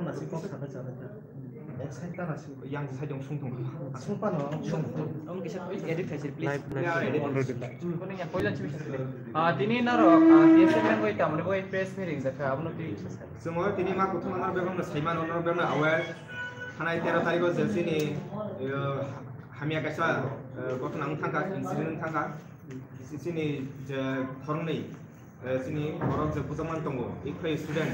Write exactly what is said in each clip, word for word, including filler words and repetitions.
Aswk kok sana chana kha. Ek side ta aswk. Yang side dong sung tong. Aswk pa no. Om kisa edit khai sir, please. Live, live, already live. Kono yang koila chimi sir. Ah, tini naro, ah, T S F N wai tamni wai press meeting jakha, abono twi. Chwng tini ma kuthum naro bebak no saiman, naro bebak no aware. Thanai tero tarikh o je chini, eh, hamya kaisa, eh, ghotona wng thangkha, incident wng thangkha. Chini je khoroknwi, eh, chini borok je bujak man tongo, ikhwrai student,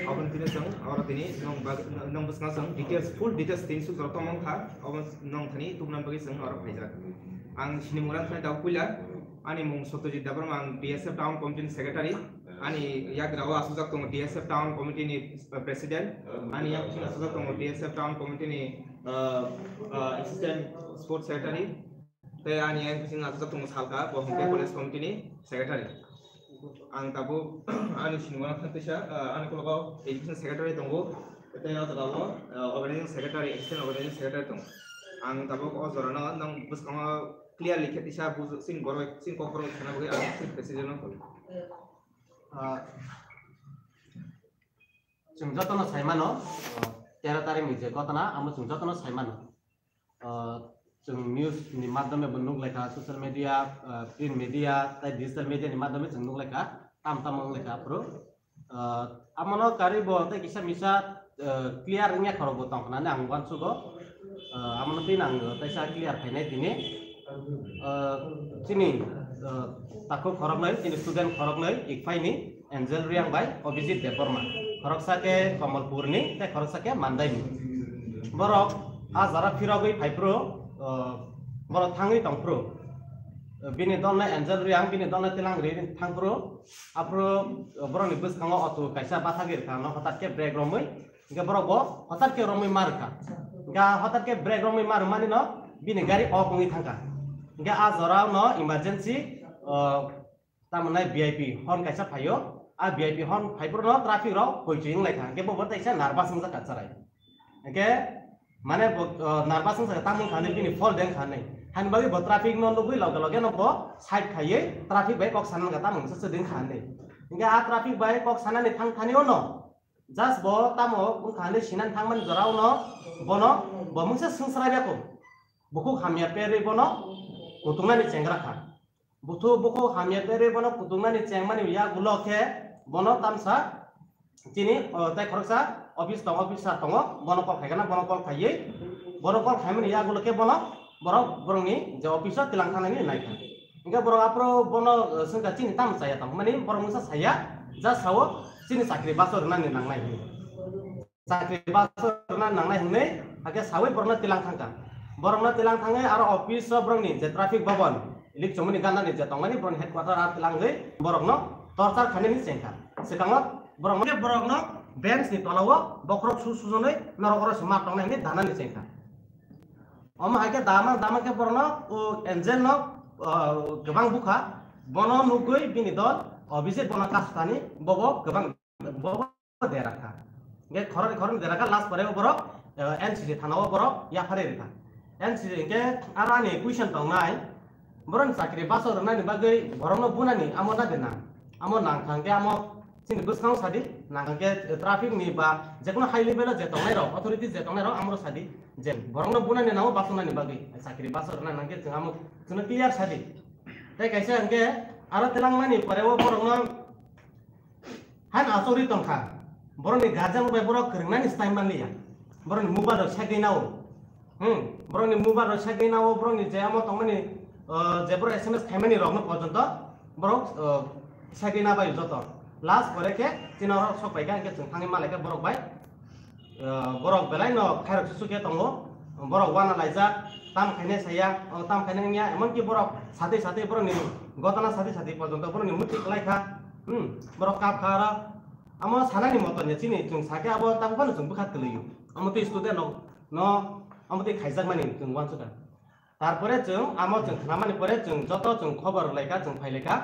aboni tini chwng oro tini nwng bag-, nwng bwskango chwng details, full details tini suk jorok tongma wngkha, abo nwng thani tubuna bagwi chwng oro phaijak. Ang sini mungkha thani tabuk puila, ani mung Satyajit Debbarma, ang D S F Town Committee ni Secretary, ani yagra o aswkjak tongo D S F Town Committee ni, eh, President, ani yak bising aswkjak tongo D S F Town Committee ni, eh, eh, Assistant Sports Secretary, tei ani yang bising aswkjak tongo salka, bo hwnkhe college committee ni secretary. Ang tabuk ani sinimano thang teisa, ah, ani kologo education secretary tongo, tei o jaga o, ah, organizing secretary, assistant organizing secretary tongo. Ang tabuk o jorano nwng bwskango clearly khe teisa buj-, chini borok, chini kokborok sana bagwi ang chini president no koi. Ah, chwng jotono sai mano, ah, tero tarikh ni je ghotona, amo chwng jotono sai mano. Ah, chwng news ni madhyome bo nuk laikha, social media, ah, print media, tei digital media ni madhyome chwng nuk laikha, tam tam wng laikha aphuru. Ah, amono karwi bo tei kisa misa, ah, clear wngya khorok bo tong khnani ang uansugo. Ah, amono twi nang teisa clear khainai tini. Ah, chini, ah, takhuk khoroknwi, chini student khoroknwi, Ikphaini, Angel Reang bai Abhijit Debbarma, khoroksa khe Kamalpurni tei khoroksa khe Mandaini. Borok a jara phirogwi phaiphuru, uh, borok thangwi tongphuru. Bini dolnai Angel Reang, bini dolnai Tilang Reang thangphuru. Aphuru, uh, borokni bwskango auto kaisa bathagwi rwkha, no hwtat khe brake romwi, hwnkhe borok bo hwtat khe romwi ma rwkha. Hwnkhe hwtat khe brake romwi ma rwmani no bini gari ok wngwi thangkha. Hwnkhe a jorao no emergency, uh, Tamoni V I P horn kaisa phaio, a V I P horn phaiphuru no traffic rok hoichoi wng lai kha, hwnkhe bo bo teisa nervous wng jak kha chwrai. Hwnkhe mane bo, o, nervous wng jak kha, tamo wng kha hinwi bini fault de wng kha hinwi. Hani bagwi bo traffic no nugwi loge loge no bo side khaiwi traffic bai kok sana nang kha, tamo wngsa se de wng kha hinwi. Hwnkhe a traffic bai kok sanani thang thani o no just bo tamo wng kha hinwi sinani thangmani jora o no bono bo mungsa swngsrai ya kho. Bukhuk hamya perwi bono kutungnani chengra kha. Buthu bukhuk hamya perwi bono kutungnani chengmani yagulo khe bono tamsa chini, o, tei khoroksa office tong, officer tongo, bono call khaikha na, bono call khaiwi, bono call khaimani yagulo khe bono borok borokni je office o tilang thangnani naikha. Hwnkhe borok aphuru bono, o, swngkha chini tamo chaya tong, mani borok mungsa saya, ja sao chini chakri baso rwnani nangnai hinwi. Chakri baso rwna nangnai hwnwi hakhe sawi borokno tilang thangkha. Borokno tilang thangwi aro office o borokni je traffic bhaban, ilik chomoni ganani je tongmani borokni headquarter a tilangwi borokno torchar khainani chengkha. Swkango borokno, borokno bench ni tolao bokhorok su sujonwi norok oro se ma tongnai hwnwi danani chengkha. Omo hai khe dama dama khe borokno o Angel no, o, kwbang bukha, bono nugwi bini dol Abhijit bono kasutani bobo kwbang bo dera kha. Hwnkhe khoroknwi khoroknwi dera kha, last pore o borok, eh, N C C thana o borok yapharwi rwkha. N C C hwnkhe aro ani question tongnai, borokni chakri baso rwnani bagwi borokno bunani amo dadi nang. Amo nang kha hwnkhe amo chini bwskango sadi, nang kha hwnkhe traffic ni ba jekono high level o je tongnai rok, authority je tongnai rok amo sadi je borokno bunani nango basonani bagwi, chakri baso rwna nang khe chwng amo chwngno clear sadi. Tei kaisa hwnkhe aro telangmani pore o borokno Haino achugwi tongkha, borokni guardian bai borok kwrwngnani style manliya. Borokni mobile rok segwi nao. Hmm, borokni mobile rok segwi nao, borokni je amo tongmani, uh, je borok S M S khaimani rokno porjonto borok, uh, segwi na bai joto. Last pore khe chini oro sok paikha, hwnkhe chwng thangwi malaikha borok bai. Ah, borok belai no khairok susu khe tongo, borok wana laijak, tam khainai saya, o tam khainai wngya, emonki borok satwi satwi borokni gotana satwi satwi porjonto borokni muti kwlai kha, hmm, borok kap kha aro. Amo sanani moto ni chini chwng sakhe abo tabuk phano chwng bwkha kwlwi o. Amo twi student rok no amo twi khaijakmani chwng uansukha. Tarpore chwng amo chwng khnamani pore chwng joto chwng khobor rwlaikha, chwng phailaikha.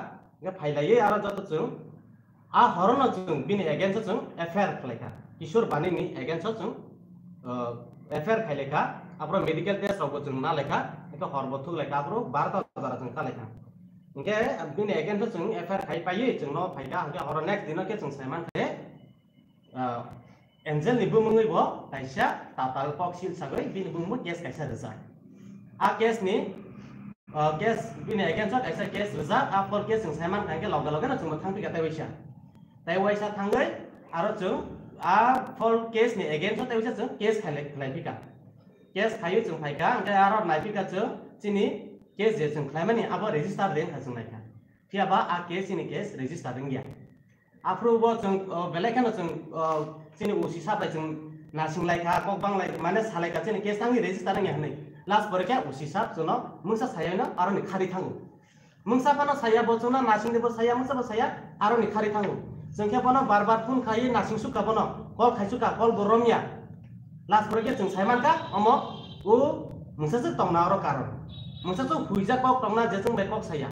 Hwnkhe phailaiwi aro joto chwng a horono chwng bini against o chwng F I R khlaikha. Kishore Bani ni against o chwng, uh, F I R khailaikha. Aphuru medical test rokbo chwng nalaikha. Hwnkhe horbo thuklaikha, aphuru barota jora chwng kalaikha. Hwnkhe bini against o chwng F I R khai paiwi chwngno phaikha. Hwnkhe horo next dino khe chwng saimankha, uh, Angel ni bumungwi bo kaisa tatal kok sil sagwi bini bumungbo case kaisa rijak. A case ni, uh, case bini against o kaisa case rijak, a false case chwng saiman kha hwnkhe loge loge no chwngbo thangphi kha tei waisa. Tei waisa thangwi aro chwng a false case ni against o tei waisa chwng case khailai, khlai phi kha. Case khaiwi chwng phai kha, hwnkhe aro nai phi kha chwng chini case je chwng khlaimani abo register de wngkha chwng nai kha. Phiya ba a case chini case register wngya. Aphuru bo chwng, o, belai kheno chwng, o, chini O C sir bai chwng nasing lai kha, kok bang lai, mane salai kha chini case thangwi register wngya hwnwi. Last pore khe O C sir chwngno mungsa sayano aroni khari thango. Mungsa phano saya bo chwngno nasing de bo saya, mungsa bo saya, aroni khari thango. Chwng khe bono bar bar phone khaiwi nasing sukha bono, call khai sukha, call bo romya. Last pore khe chwng sai mankha, omo o mungsa se tongna oro karon. Mungsa se huijak kok tongna je chwng bai kok saya.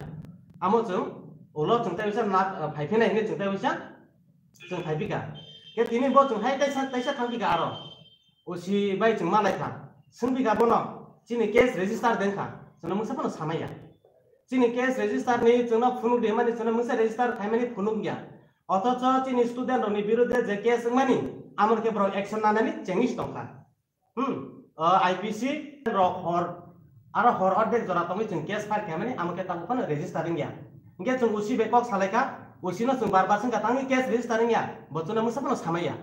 Amo chwng ulo chwng tei bisa na, phai phinai hinwi chwng tei bisa chwng phai bikha. Khe tini bo chwng hai taisa, taisa thang bikha aro. O C bai chwng malai kha. Swng bikha bono, chini case register de wngkha. Chwngno mungsa phano samaya. Chini case register ni chwngno phunuk de mani chwngno mungsa register khaimani phunuk ya. Othocho chini student rokni birudhe je case wngmani, amoni khe borok action nanani chengis tongkha. Hmm, o, I P C rok hor, aro hor ordek jora tongwi chwng case file khaimani, amo khe tabuk phano register wngya. Hwnkhe chwng O C bai kok salaikha, O C no chwng bar bar swngkha, tangwi case register wngya, bo chwngno mungsa phano samaya.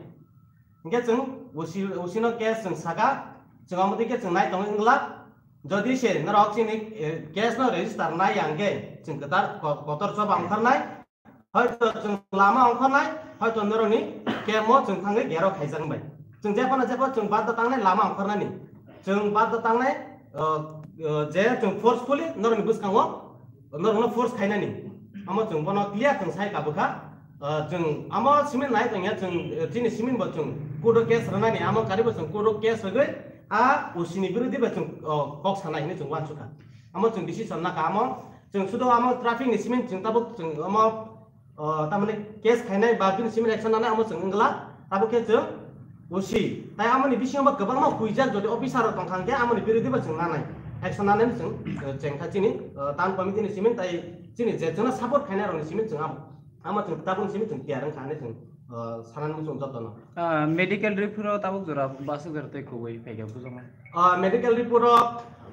Hwnkhe chwng O C, O C no case chwng saka, chwng amo twi khe chwng nai tongwi wngla. Jodi se norok chini, eh, case no register nai ya hwnkhe chwng kwtal ko-, kotor choba ongkharnai. Hoito chwng lama ongkhornai, hoito norokni camp o chwng thangwi gero khaijak bai. Chwng jephano jepho chwng badda tangnai lama ongkhornani. Chwng badda tangnai, uh, uh, je chwng forcefully norokni bwskango norokno force khainani. Amo chwng bono clear chwng sai kabukha. Uh, chwng amo simin nai tongya chwng, uh, chini simin bo chwng court o case rwnani, amo karibo chwng court o case rwgwi a O C ni birodhi bai chwng, uh, kok sanai hinwi chwng uansukha. Amo chwng decision nakha amo. Chwng sudo amo traffic ni simin chwng tabuk chwng amo, o, tamani case khainai ba bini simin action nanai amo chwng wngla. Tabuk khe chwng O C. Tai amoni bisingo bo kwbangma huijak jodi officer rok tongkha hwnkhe amoni birodhi bo chwng nanai. Action nanai chwng, o, chengkha chini, o, town committee ni simin tai chini je chwngno support khainai rokni simin chwng amo. Amo chwng tabukni simin chwng tiyar wngkha hinwi chwng, o, sanani muchung jotono. Ah, medical report o tabuk jora basuk jora tei kubui phaikha bujokma. Ah, medical report o,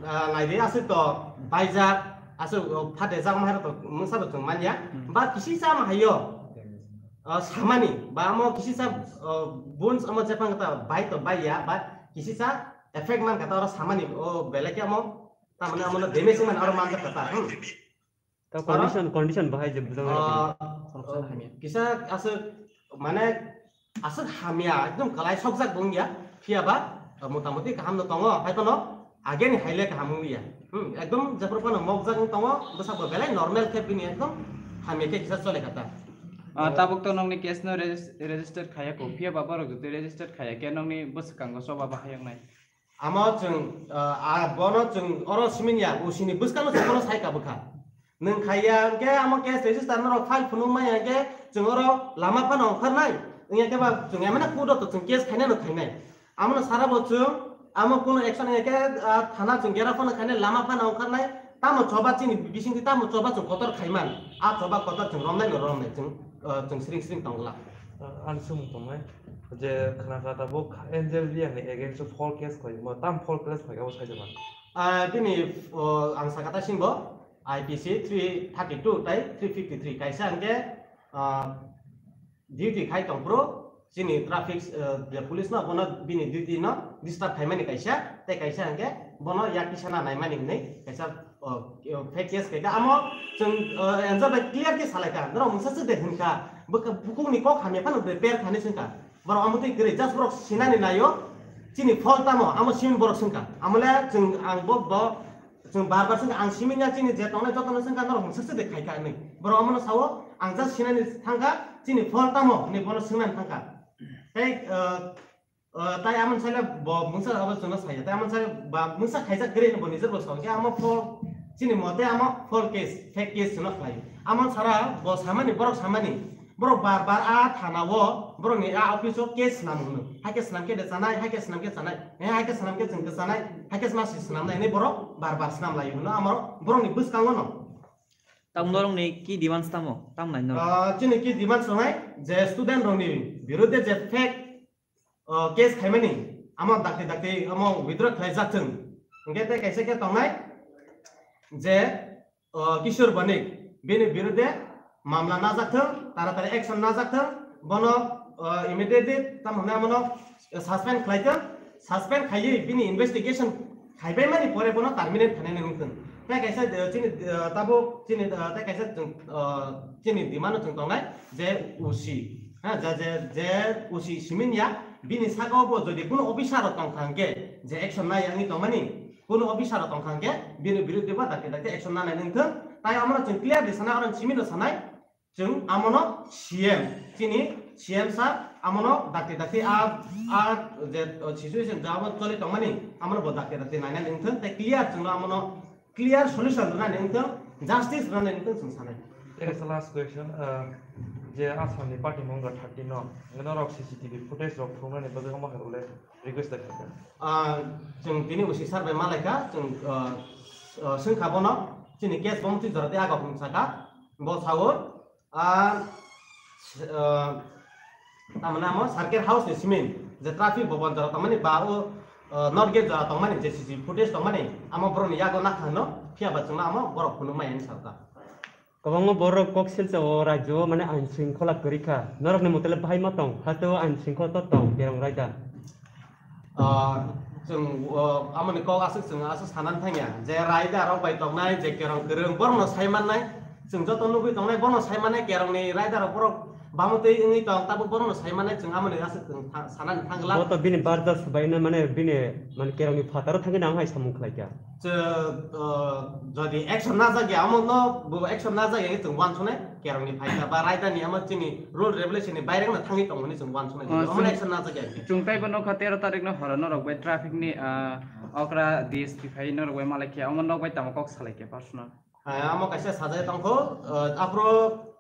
ah, naidi aswk to baijak, aswk, oh, phate jak mahairok to mungsa rok chwng manya. Hmm. Ba kisisa mahaio, ah, samani, ba amo kisisa, oh, bones amo jephang kata bai to baiya, ba kisisa effect man kata oro samani, oh, belai khe amo, tamani amo no damage man oro manjak kata, hmm. Ta Oro? Condition, condition bahai je bujang Ah, rok. Kisa aswk mane aswk hamya, ekdom kalai sokjak bo wngya, phiya ba, ah, motamoti kaham no tongo, hai phano ageni haile kaham wngya. Hmm, ekdom jephru phano mokjak wng tongo, bwsakbo belai normal khe bini ekdom hamya khe kisa chole kha ta. Ah, tabuk to nokni case no regis-, register khaya ko, phiya ba borok jotoi register khaya khe nokni bwswkango choba bahai wngnai. Amo chwng, ah, ah, bono chwng oro simin ya, O C ni bwskango chwng bono sai kabukha. Nwng khaiya hwnkhe amo case register norok file phunuk manya hwnkhe chwng oro lama phano ongkharnai. Wngya khe ba chwng emana court o to chwng case khainai no khainai. Amono sara bo chwng amo kuno action wngya khe, ah, thana chwng gera phano khainai lama phano ongkharnai. Tamo choba chini bisingtwi tamo choba chwng kotor khaiman. A choba kotor chwng romnai no romnai chwng, ah, chwng sring sring tongla. Ah, ani swngmung tongnai. Je khna kha tabuk Angel Reang ni against o false case khlai, mo tam false case khlai abo sai jaba. Ah, bini, o, ang saka ta singbo I P C three thirty-two tai three fifty-three kaisa hwnkhe, ah, duty khai tongphuru chini traffic, ah, je police no bono bini duty no disturb khaimani kaisa tei kaisa hwnkhe bono yak tisana naimani hwnwi kaisa, o, fake case khaikha. Amo chwng, o, Angel bai clear khe salaikha, norok mungsa se de hwnkha, bwkha-, bukungni kok hamya phano de per thani swngkha. Borok amo twi kwrwi, just borok sinani naio, chini fault tamo, amo simin borok swngkha. Amo le chwng ang bo, bo, chwng bar bar swngkha, ang simin ya chini je tongnai jotono swngkha, norok mungsa se de khaikha hinwi. Borok amono sao, ang just sinani thangkha, chini fault tamo hinwi bono swngnani thangkha. Tei, uh, Uh, tai amon sale bo mungsa abo chwngno saya. Tai amon sale ba mungsa khaijak kwrwi bo nijor bo sao. Khe amo false, chini mote amo false case, fake case chwngno khlai. Amon sara bo samani, borok samani. Borok bar bar a thana o, borok ni a office o case swnam hwno. Hai khe swnam khe de chanai, hai khe swnam khe chanai. He hai khe swnam khe chwng khe chanai, hai khe ma si swnam nai hinwi borok bar bar swnam lai hwno amo borok ni bwskango no. Tam norok ni ki demands tamo? Tam nai norok. Ah, chini ki demands wngnai je student rok ni birudhe je fake, o, case khaimani, amo dakti dakti amo withdraw khlai jak thung. Hwnkhe tei kaisa khe tongnai je, o, Kishore Banik, bini birude mamla najak thung, taratari action najak thung, bono, o, immediately tamo hwnwi amono suspend khlai thung, suspend khaiwi bini investigation khaibai mani pore bono terminate khainani wng thung. Tei kaisa, eh, chini, eh, tabuk chini, eh, tei kaisa chwng, eh, chini demand-o chwng tongnai je O C, ha, je, je, je O C simin ya, bini saka-o bo jodi kuno officer rok tong kha hwnkhe je action nai wngwi tongmani, kuno officer rok tong kha hwnkhe bini biruddhe bo dakti dakti action nanai wng thung. Tai omono chwng clearly sanai, oro simin-o sanai, chwng amono C M, chini C M sir amono dakti dakti a, a je situation je abo choli tongmani, amono bo dakti dakti nainani wng thung, tei clear chwngno amono clear solution rwnani wng thung, justice rwnani wng thung chwng sanai. There is a last question, uh, je Assam ni party mungga thirty no, norok C C T V footage rok phunuknani bagwi omo hai rwle request da kha. Ah, chwng tini O C sir bai malaikha, chwng, ah, ah, swngkha bono, chini case bo mtwi jora tei aga phung saka, bo sao, ah, s-, ah, tamni amo circuit house ni simin je traffic bhavan jora tongmani ba o, ah, north gate jora tongmani je C C T V footage tongmani amo borokni yago nakha hwno, phiya ba chwngno amo borok phunukmaya hinwi sakha. Kwbangma borok kok silsa o rajyo o mane ain shringkhola kwrwi kha. Norokni motole bahai ma tong, haste o ain shringkhola to tong, Kerong Raida. Ah, chwng, o, amoni kok aswk chwng aswk sanani thangya, je Raida rok bai tongnai, je Kerong kwrwng, borokno sai mannai, chwng joto nugwi tongnai, bono sai mannai, Kerongni Raida rok borok bamotwi wngwi tong, tabuk borokno sai mannai, chwng amoni aswk chwng tha-, sanani thangla. Bo to bini barja swbaino mane bini mane Kerongni phataro thangwi nang hai samung khlaikha. Chwng, uh, jodi action najak ya, omo no bo action najak ya, chwng uansuknai, Kerongni phaikha ba Raidani amo chini rule regulation ni bairek no thangwi tongmani chwng uansuknai, Oh, omo chwng, action najak ya. Chwng taibo nokha tero tarik no horo norok bai traffic ni, ah, okra D S P phai norok bai malaikha, omo nok bai tamo kok salaikha personal. Ah, amo kaisa sajai tongkho, uh, aphuru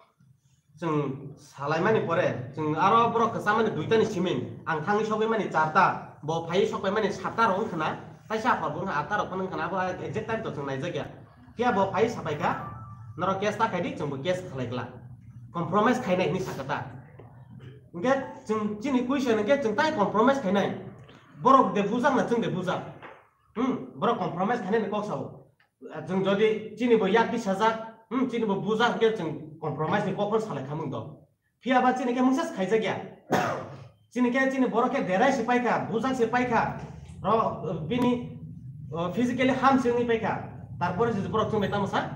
chwng salaimani pore, chwng aro borok kwchamani duitani simin, ang thangwi sogwi mani charta, bo phaiwi sokpai mani satta rok wngkha na, taisa aphor bo wngkha atta rok phano wngkha na, abo exact time to chwng naijak ya. Phiya bo phaiwi sapaikha, norok case ta khaidi, chwng bo case khlai glak, compromise khainai hinwi sakha ta. Hwnkhe chwng chini question hwnkhe chwng tai compromise khainai, borok de bujak na chwng de bujak, hmm, borok compromise khainani kok sao. Chwng jodi chini bo yak tisajak, hmm, chini bo bujak hwnkhe chwng compromise ni kok phano salai khamung do. Phiya ba chini khe mungsa se khaijak ya. Chini khe chini borok khe derai se paikha, bujak se paikha, ro bini, o, physically harm se wngwi paikha. Tarpore se borok chwng bai tamo sa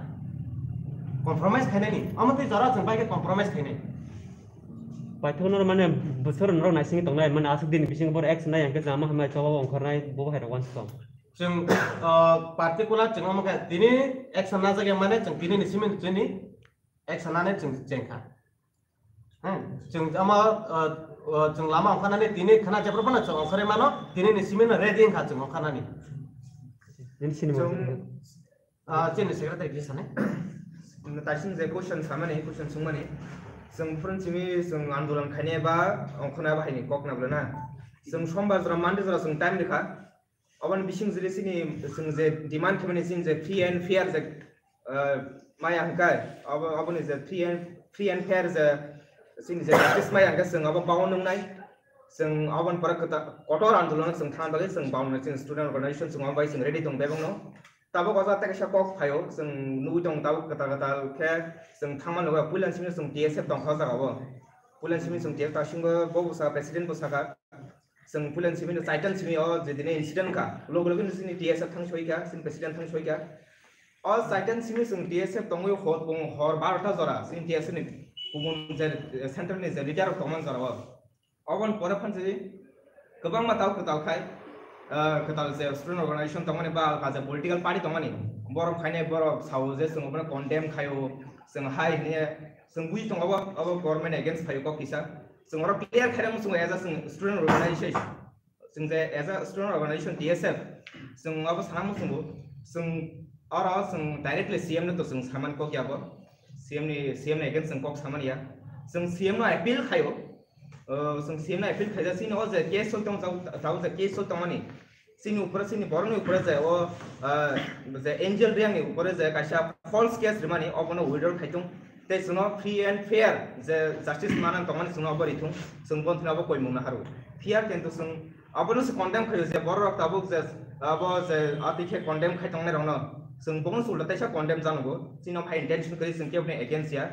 compromise khainani. Omo tei jora chwng bai khe compromise khainai. Paithakno mane bwswk norok naisingwi tongnai, mane aswk dini bisingo borok action nai hwnkhe chama hamya choba ongkhornai bo hai rok uansukha. Chwng, o, particular chwng omo khe tini action najak ya mane chwng tini ni simi chini action nani chwng chengkha. Hmm, chwng omo, o, o, chwng lama ongkha nani tini khana jephru phano chwng ongkhorwi mano, tini ni simi no ready wngkha chwng ongkha nani. Nini sini Chwng, mo- Ah, chini secretary kisa ne? Taising je question samani, question sungmani. Chwng phurun simi chwng andolan khainai ba ongkhornai ba haini kok na bwlana. Chwng sombar jora, Monday jora chwng time rikha. Oboni bising jili sini chwng je demand khaimani chini je free and fair je, ah, maya hwnkhe, obo, oboni je free and, free and fair je chini je justice maya hwnkhe chwng obo bao nungnai. Chwng oboni pore kwta-, kotor andolon chwng thangna bagwi chwng bao nai, chwng student organization chwng obo bai chwng ready tong bebakno. Tabuk o jaga tei kaisa kok phaio, chwng nugwi tongo tabuk kwtal kwtal khe chwng thangma nugwi, puila simi chwng T S F tongkha o jaga o. Puila simi chwng T S F, taisingbo bo bwsa president bwsa kha. Chwng puila simi no chaitan simi o je dine incident kha, loge loge no chini T S F thang soi kha, chini president thang soi kha. O chaitan simi chwng T S F tongwi hor, hor barota jora chini T S F ni kubun je central ni je leader rok tongmani jora o. Oboni pore phansi kwbangma tao kwtal khai, ah, kwtal je student organization tongmani ba alka je political party tongmani, borok khainai borok sao je chwng obono condemn khaio, chwng hai hwnwi chwng bui tongo, obo, obo government against khaio kok kisa. Chwng oro clear khairokma chwng as a chwng student organization. Chwng je as a student organization T S F, chwng obo sana muchungo, chwng oro chwng directly C M no to chwng saman kok yabo, C M ni, C M ni against chwng kok samani ya. Chwng C M no appeal khaio, uh, chwng C M no appeal khaija chini o je case choli tong, tao, tao je case choli tongmani, chini upore, chini borokni upore je o, uh, je Angel Reang ni upore je kaisa false case rimani, obono withdraw khai tong. Tei chwngno free and fair je justice manang tongmani chwngno obo rithung, chwng bono thwngno obo koimung naharw. Phiya kintu chwng abono se condemn khaio je borok tabuk je abo je atwi khe condemn khai tongnai rokno chwng bono se ulta teisa condemn janogo. Chini high intention kwrwi chwng keboni against ya.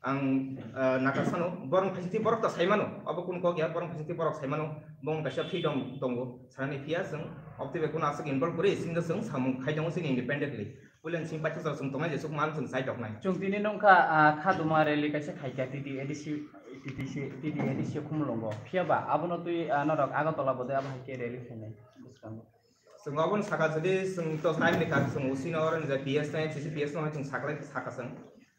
Ang, ah, nakasano borok phaisingtwi borok ta saimano, abo kun kok ya, borok phaisingtwi borok saimano, bong kaisa freedom tongo sanani. Phiya chwng obtwi bai kuno aswk involve kwrwi singdo chwng samung khai tongo chini independently. Puilani simi paithago chwng tongnai jesuk man chwng chai toknai. Chwng tini nungkha, ah, khaduma rally kaisa khaikha T T A D C, T T C, T T A D C Khumulwngo. Phiya ba abono twi, ah, norok Agartala bodoi abo hai khe rally khainai bwskango. Chwng obono sakha, jodi chwng to time ni kha, chwng O C no oro ni je P S no, C C P S no hai chwng saklai sakha chwng.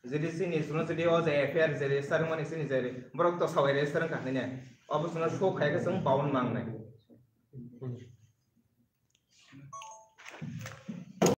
Jodi chini chwngno jodi o je F I R je register wngmani chini je borok to sawai register wngkha hinwi ne. Obo chwngno show khai khe chwng bound mangnai.